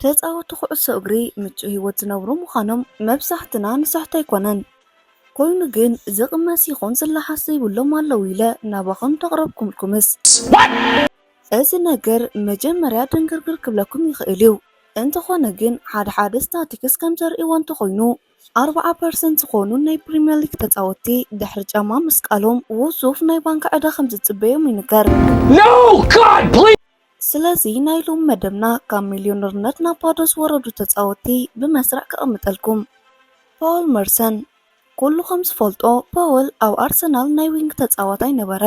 ተጻወቲ ኩዕሶ እግሪ ምቹእ ህይወት ዝነብሩ ምዃኖም መብዛሕትና ንስሕቶ ኣይኮነን። ኮይኑ ግን ዝቕመስ ይኹን ዝለሓስ ዘይብሎም ኣለዉ ኢለ ናባኹም ተቕረብኩምልኩምስ። እዚ ነገር መጀመርያ ድንግርግር ክብለኩም ይኽእል እዩ። እንተኾነ ግን ሓደ ሓደ ስታቲክስ ከም ዘርእይዎ እንተኾይኑ ኣርብዓ ፐርሰንት ዝኾኑ ናይ ፕሪምየር ሊግ ተጻወትቲ ድሕሪ ጫማ ምስቃሎም ውሱፍ ናይ ባንክ ዕዳ ከም ዝጽበዮም ይንገር። No! God, please! ስለዚ ናይ ሎም መደብና ካብ ሚልዮነርነት ናብ ባዶ ዝወረዱ ተጻወትቲ ብመስርዕ ከቐምጠልኩም። ፓውል መርሰን። ኩሉ ከም ዝፈልጦ ፓውል ኣብ ኣርሰናል ናይ ዊንግ ተጻዋታይ ነበረ።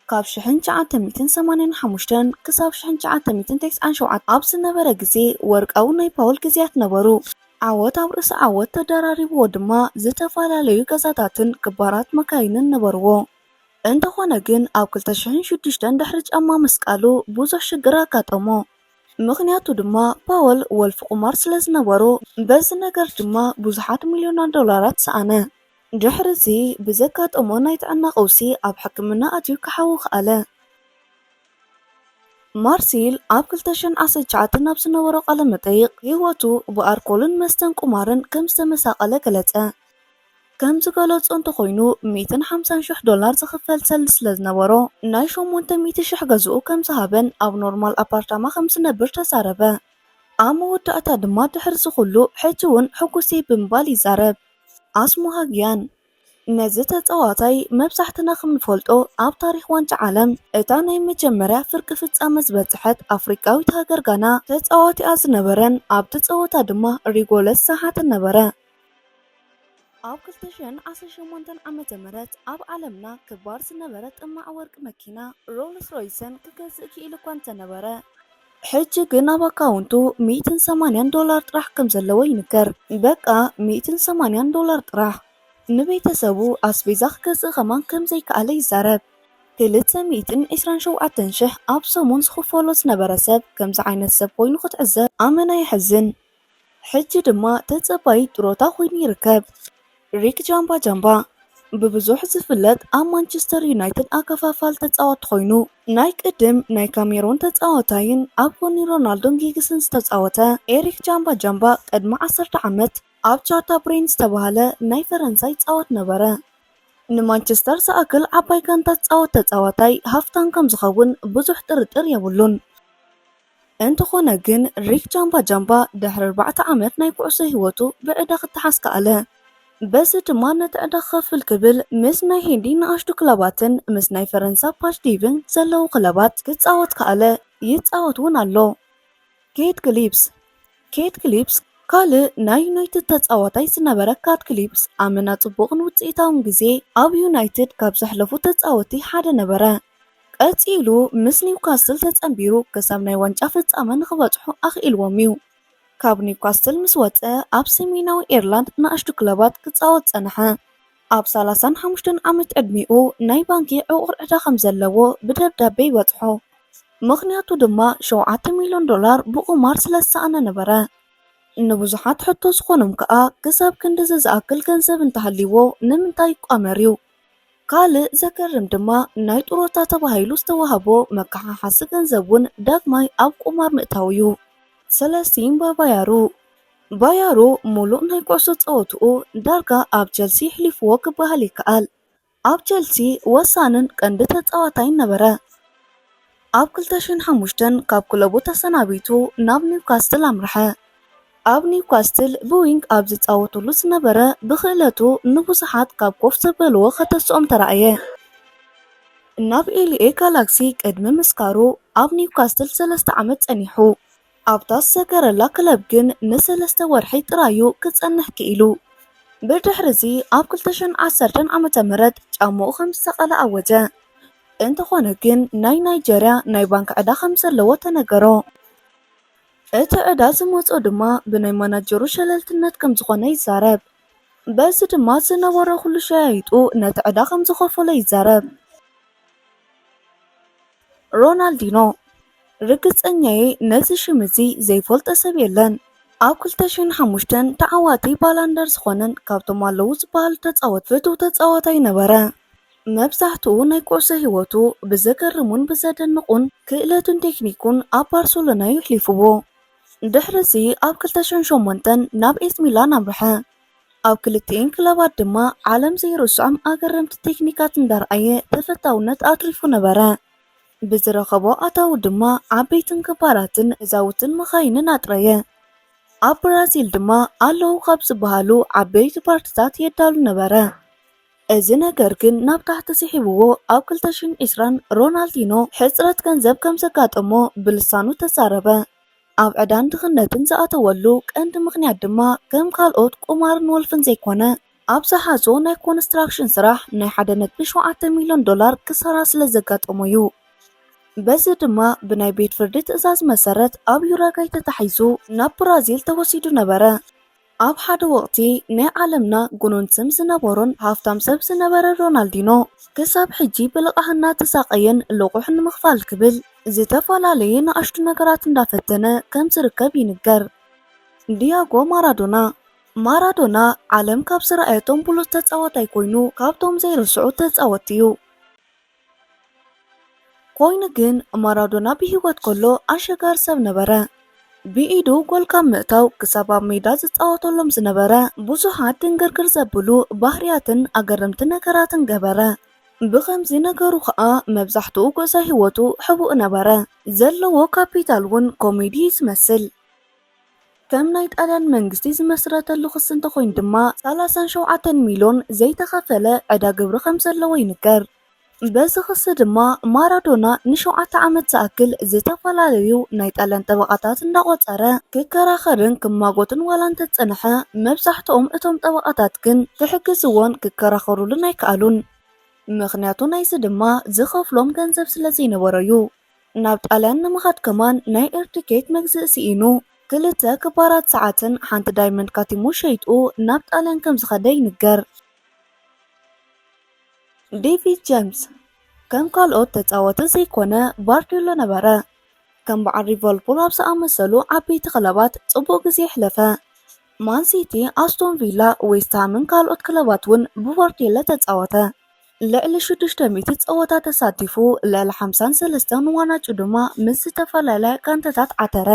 ካብ ሽሕን ትሽዓተ ሚእትን ሰማንያን ሓሙሽተን ክሳብ ሽሕን ትሽዓተ ሚእትን ተስዓን ሸውዓተን ኣብ ዝነበረ ግዜ ወርቃዊ ናይ ፓውል ግዜያት ነበሩ። ዓወት ኣብ ርእሲ ዓወት ተደራሪብዎ ድማ ዝተፈላለዩ ገዛታትን ክባራት መካይንን ነበርዎ። እንተኾነ ግን ኣብ ክልተ ሽሕን ሽዱሽተን ድሕሪ ጫማ ምስቃሉ ብዙሕ ሽግር ኣጋጠሞ። ምኽንያቱ ድማ ፓወል ወልፊ ቁማር ስለ ዝነበሮ በዚ ነገር ድማ ብዙሓት ሚልዮናት ዶላራት ሰኣነ። ድሕሪ እዚ ብዘጋጠሞ ናይ ጥዕና ቀውሲ ኣብ ሕክምና ኣትዩ ክሓዊ ከኣለ። ማርሲል ኣብ ክልተ ሽሕን ዓሰርተ ትሽዓተን ኣብ ዝነበሮ ቃለ መጠይቕ ህይወቱ ብኣርኮልን መስተን ቁማርን ከም ዝተመሳቐለ ገለጸ። ከም ዝገለጾ እንተኾይኑ ሚእትን ሓምሳን ሽሕ ዶላር ዝኽፈል ሰልዲ ስለ ዝነበሮ ናይ ሸሞንተ ሚእቲ ሽሕ ገዝኡ ከም ዝሃበን ኣብ ኖርማል ኣፓርታማ ከም ዝነብር ተዛረበ። ኣብ መወዳእታ ድማ ድሕሪ ዝኹሉ ሕጂ እውን ሕጉስ እየ ብምባል ይዛረብ። ኣስሙሃግያን ነዚ ተጻዋታይ መብዛሕትና ከም ንፈልጦ ኣብ ታሪኽ ዋንጫ ዓለም እታ ናይ መጀመርያ ፍርቂ ፍጻመ ዝበጽሐት ኣፍሪቃዊት ሃገር ጋና ተጻዋቲኣ ዝነበረን ኣብቲ ጸወታ ድማ ሪጎለስ ሰሓትን ነበረ። ኣብ ክልተ ሽሕን ዓሰርተ ሸሞንተን ዓመተ ምህረት ኣብ ዓለምና ክባር ዝነበረ ጥማዕ ወርቂ መኪና ሮልስ ሮይስን ክገዝእ ክኢሉ እኳ እንተነበረ፣ ሕጂ ግን ኣብ ኣካውንቱ ሚእትን ሰማንያን ዶላር ጥራሕ ከም ዘለዎ ይንገር። በቃ ሚእትን ሰማንያን ዶላር ጥራሕ። ንቤተሰቡ ኣስቤዛ ክገዝእ ከማን ከም ዘይከኣለ ይዛረብ። ክልተ ሚእትን ዕስራን ሸውዓተን ሽሕ ኣብ ሰሙን ዝኽፈሎ ዝነበረ ሰብ ከምዚ ዓይነት ሰብ ኮይኑ ክትዕዘብ ኣመና የሕዝን። ሕጂ ድማ ተጸባይ ጥሮታ ኮይኑ ይርከብ። ሪክ ጃምባ ጃምባ ብብዙሕ ዝፍለጥ ኣብ ማንቸስተር ዩናይትድ ኣከፋፋል ተጻወቲ ኮይኑ ናይ ቅድም ናይ ካሜሮን ተጻወታይን ኣብ ጎኒ ሮናልዶን ጊግስን ዝተጻወተ ኤሪክ ጃምባ ጃምባ ቅድሚ ዓሰርተ ዓመት ኣብ ቻታ ብሬን ዝተባህለ ናይ ፈረንሳይ ጻወት ነበረ። ንማንቸስተር ዝኣክል ዓባይ ጋንታ ዝጻወት ተጻዋታይ ሃፍታም ከም ዝኸውን ብዙሕ ጥርጥር የብሉን። እንተኾነ ግን ሪክ ጃምባ ጃምባ ድሕሪ ኣርባዕተ ዓመት ናይ ኩዕሶ ህይወቱ ብዕዳ ክተሓዝ ከኣለ። በዚ ድማ ነቲ ዕዳ ክኸፍል ክብል ምስ ናይ ሂንዲ ንኣሽቱ ክለባትን ምስ ናይ ፈረንሳ ፓሽዲቭን ዘለዉ ክለባት ክጻወት ከኣለ። ይጻወት እውን ኣሎ። ኬት ክሊፕስ ኬት ክሊፕስ ካልእ ናይ ዩናይትድ ተጻዋታይ ዝነበረ ካት ክሊፕስ ኣመና ጽቡቕን ውጽኢታውን ግዜ ኣብ ዩናይትድ ካብ ዘሕለፉ ተጻወቲ ሓደ ነበረ። ቀጺሉ ምስ ኒውካስትል ተጸንቢሩ ክሳብ ናይ ዋንጫ ፍጻመ ንኽበጽሑ ኣኽኢልዎም እዩ። ካብ ኒውካስትል ምስ ወጸ ኣብ ሰሜናዊ ኤርላንድ ንኣሽቱ ክለባት ክጻወት ጸንሐ። ኣብ ሰላሳን ሓሙሽተን ዓመት ዕድሚኡ ናይ ባንኪ ዕቑር ዕዳ ከም ዘለዎ ብደብዳቤ ይበጽሖ። ምኽንያቱ ድማ ሸውዓተ ሚልዮን ዶላር ብቁማር ስለ ዝሰኣነ ነበረ። ንብዙሓት ሕቶ ዝኾኖም ከኣ ክሳብ ክንድዚ ዝኣክል ገንዘብ እንተሃልይዎ ንምንታይ ይቋመር እዩ? ካልእ ዘገርም ድማ ናይ ጥሮታ ተባሂሉ ዝተዋህቦ መከሓሓሲ ገንዘብ እውን ዳግማይ ኣብ ቁማር ምእታው እዩ። ሰለስቲን ባባያሩ ባያሩ ሙሉእ ናይ ኩዕሶ ጸወትኡ ዳርጋ ኣብ ቸልሲ ኣሕሊፍዎ ክበሃል ይከኣል። ኣብ ቸልሲ ወሳንን ቀንዲ ተጻዋታይን ነበረ። ኣብ ክልተ ሽሕን ሓሙሽተን ካብ ክለቡ ተሰናቢቱ ናብ ኒውካስትል ኣምርሐ። ኣብ ኒውካስትል ብዊንግ ኣብ ዝጻወትሉ ዝነበረ ብኽእለቱ ንብዙሓት ካብ ኮፍ ዘበልዎ ከተስኦም ተራእየ። ናብ ኤልኤ ጋላክሲ ቅድሚ ምስካሩ ኣብ ኒውካስትል ሰለስተ ዓመት ጸኒሑ። ኣብታ ዝሰገረላ ክለብ ግን ንሰለስተ ወርሒ ጥራዩ ክጸንሕ ክኢሉ። ብድሕርዚ ኣብ ክልተ ሽሕን ዓሰርተን ዓመተ ምህረት ጫማኡ ከም ዝሰቐለ ኣወጀ። እንተኾነ ግን ናይ ናይጀርያ ናይ ባንክ ዕዳ ከም ዘለዎ ተነገሮ። እቲ ዕዳ ዝመጾ ድማ ብናይ ማናጀሩ ሸለልትነት ከም ዝኾነ ይዛረብ። በዚ ድማ ዝነበሮ ኩሉ ሸያይጡ ነቲ ዕዳ ከም ዝኸፈሎ ይዛረብ። ሮናልዲኖ ርግጸኛየ ነዚ ሽም እዚ ዘይፈልጦ ሰብ የለን። ኣብ ክልተ ሽሕን ሓሙሽተን ተዓዋቲ ባላንደር ዝኾነን ካብቶም ኣለዉ ዝበሃሉ ተጻወት ፍቱው ተጻዋታይ ነበረ። መብዛሕትኡ ናይ ኩዕሶ ህይወቱ ብዘገርሙን ብዘደንቑን ክእለቱን ቴክኒኩን ኣብ ባርሰሎና እዩ ኣሕሊፍዎ። ድሕርዚ ኣብ ክልተ ሽሕን ሸሞንተን ናብ ኤስ ሚላን ኣምርሐ። ኣብ ክልቲኤን ክለባት ድማ ዓለም ዘይርስዖም ኣገረምቲ ቴክኒካት እንዳርኣየ ተፈታውነት ኣትሪፉ ነበረ። ብዝረኸቦ ኣታዊ ድማ ዓበይትን ክባራትን ገዛውትን መኻይንን ኣጥረየ። ኣብ ብራዚል ድማ ኣለዉ ካብ ዝበሃሉ ዓበይቲ ፓርትታት የዳሉ ነበረ። እዚ ነገር ግን ናብ ታሕቲ ስሒብዎ ኣብ ክልተ ሽሕን ዕስራን ሮናልዲኖ ሕጽረት ገንዘብ ከም ዘጋጠሞ ብልሳኑ ተዛረበ። ኣብ ዕዳን ድኽነትን ዝኣተወሉ ቀንዲ ምኽንያት ድማ ከም ካልኦት ቁማርን ወልፍን ዘይኮነ ኣብ ዝሓዞ ናይ ኮንስትራክሽን ስራሕ ናይ ሓደ ነጥቢ ሸውዓተ ሚልዮን ዶላር ክሳራ ስለ ዘጋጠሞ እዩ። በዚ ድማ ብናይ ቤት ፍርዲ ትእዛዝ መሰረት ኣብ ዩራጋይ ተታሒዙ ናብ ብራዚል ተወሲዱ ነበረ። ኣብ ሓደ ወቕቲ ናይ ዓለምና ግኑን ስም ዝነበሮን ሃፍታም ሰብ ዝነበረ ሮናልዲኖ ክሳብ ሕጂ ብልቓሕ እናተሳቐየን ልቑሕ ንምኽፋል ክብል ዝተፈላለየ ንኣሽቱ ነገራት እንዳፈተነ ከም ዝርከብ ይንገር። ዲያጎ ማራዶና። ማራዶና ዓለም ካብ ዝረኣየቶም ብሉጽ ተጻዋታይ ኮይኑ ካብቶም ዘይርስዑ ተጻወትቲ እዩ። ኮይኑ ግን ማራዶና ብህይወት ከሎ ኣሸጋሪ ሰብ ነበረ። ብኢዱ ጎል ካብ ምእታው ክሳብ ኣብ ሜዳ ዝጻወተሎም ዝነበረ ብዙሓት ድንግርግር ዘብሉ ባህርያትን ኣገረምቲ ነገራትን ገበረ። ብኸምዚ ነገሩ ኸኣ መብዛሕትኡ ጉዕዞ ህይወቱ ሕቡእ ነበረ። ዘለዎ ካፒታል እውን ኮሜዲ እዩ ዝመስል። ከም ናይ ጣልያን መንግስቲ ዝመስረተሉ ክሲ እንተኾይኑ ድማ ሰላሳን ሸውዓተን ሚልዮን ዘይተኸፈለ ዕዳ ግብሪ ከም ዘለዎ ይንገር። በዚ ክሲ ድማ ማራዶና ንሸውዓተ ዓመት ዝኣክል ዝተፈላለዩ ናይ ጣልያን ጠበቓታት እንዳቖጸረ ክከራኸርን ክማጎትን ዋላ እንተጸንሐ፣ መብዛሕትኦም እቶም ጠበቓታት ግን ክሕግዝዎን ክከራኸሩሉን ኣይከኣሉን። ምኽንያቱ ናይዚ ድማ ዝኸፍሎም ገንዘብ ስለ ዘይነበሮ እዩ። ናብ ጣልያን ንምኻድ ከማን ናይ ኤር ቲኬት መግዝኢ ስኢኑ፣ ክልተ ክባራት ሰዓትን ሓንቲ ዳይመንድ ካቲሞ ሸይጡ ናብ ጣልያን ከም ዝኸደ ይንገር። ዴቪድ ጀምስ ከም ካልኦት ተጻወቲ ዘይኮነ ቫርዲዮሎ ነበረ። ከም በዓል ሊቨርፑል ኣብ ዝኣመሰሉ ዓበይቲ ክለባት ጽቡቕ ግዜ የሕለፈ። ማን ሲቲ፣ ኣስቶን ቪላ፣ ዌስትሃምን ካልኦት ክለባት እውን ብቫርዲዮሎ ተጻወተ። ልዕሊ ሽዱሽተ ሚእቲ ጸወታ ተሳቲፉ፣ ልዕሊ ሓምሳን ሰለስተን ዋንጫ ድማ ምስ ዝተፈላለያ ጋንታታት ዓተረ።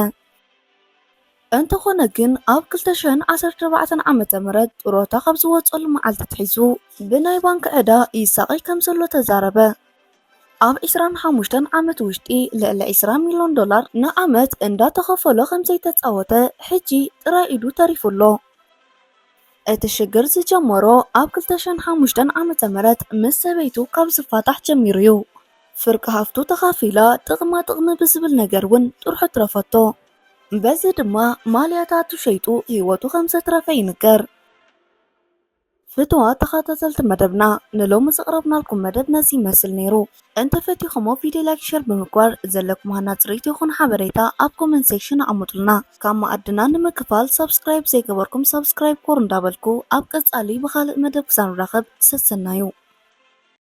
እንተኾነ ግን ኣብ ክልተ ሽሕን ዓሰርተ ኣርባዕተን ዓመተ ምህረት ጥሮታ ካብ ዝወጸሉ መዓልቲ ኣትሒዙ ብናይ ባንክ ዕዳ ይሳቐይ ከም ዘሎ ተዛረበ። ኣብ ዕስራን ሓሙሽተን ዓመት ውሽጢ ልዕሊ ዕስራ ሚልዮን ዶላር ንዓመት እንዳተኸፈሎ ከም ዘይተጻወተ ሕጂ ጥራይ ኢዱ ተሪፉ ኣሎ። እቲ ሽግር ዝጀመሮ ኣብ ክልተ ሽሕን ሓሙሽተን ዓመተ ምህረት ምስ ሰበይቱ ካብ ዝፋታሕ ጀሚሩ እዩ። ፍርቂ ሃፍቱ ተኻፊላ ጥቕማ ጥቕሚ ብዝብል ነገር እውን ጥርሑ ትረፈቶ። በዚ ድማ ማልያታቱ ሸይጡ ህይወቱ ከም ዘትረፈ ይንገር። ፍትዋ ተኸታተልቲ መደብና፣ ንሎሚ ዘቕረብናልኩም መደብ ነዚ ይመስል ነይሩ። እንተፈቲኹሞ ቪድዮ ላይክ፣ ሸር ብምግባር ዘለኩም ሃናጺ ርእይቶ ይኹን ሓበሬታ ኣብ ኮመንት ሴክሽን ኣቐምጡልና። ካብ መኣድና ንምክፋል ሳብስክራይብ ዘይገበርኩም ሳብስክራይብ ኮር እንዳበልኩ ኣብ ቀጻሊ ብኻልእ መደብ ክሳብ ንራኸብ ሰሰናዩ።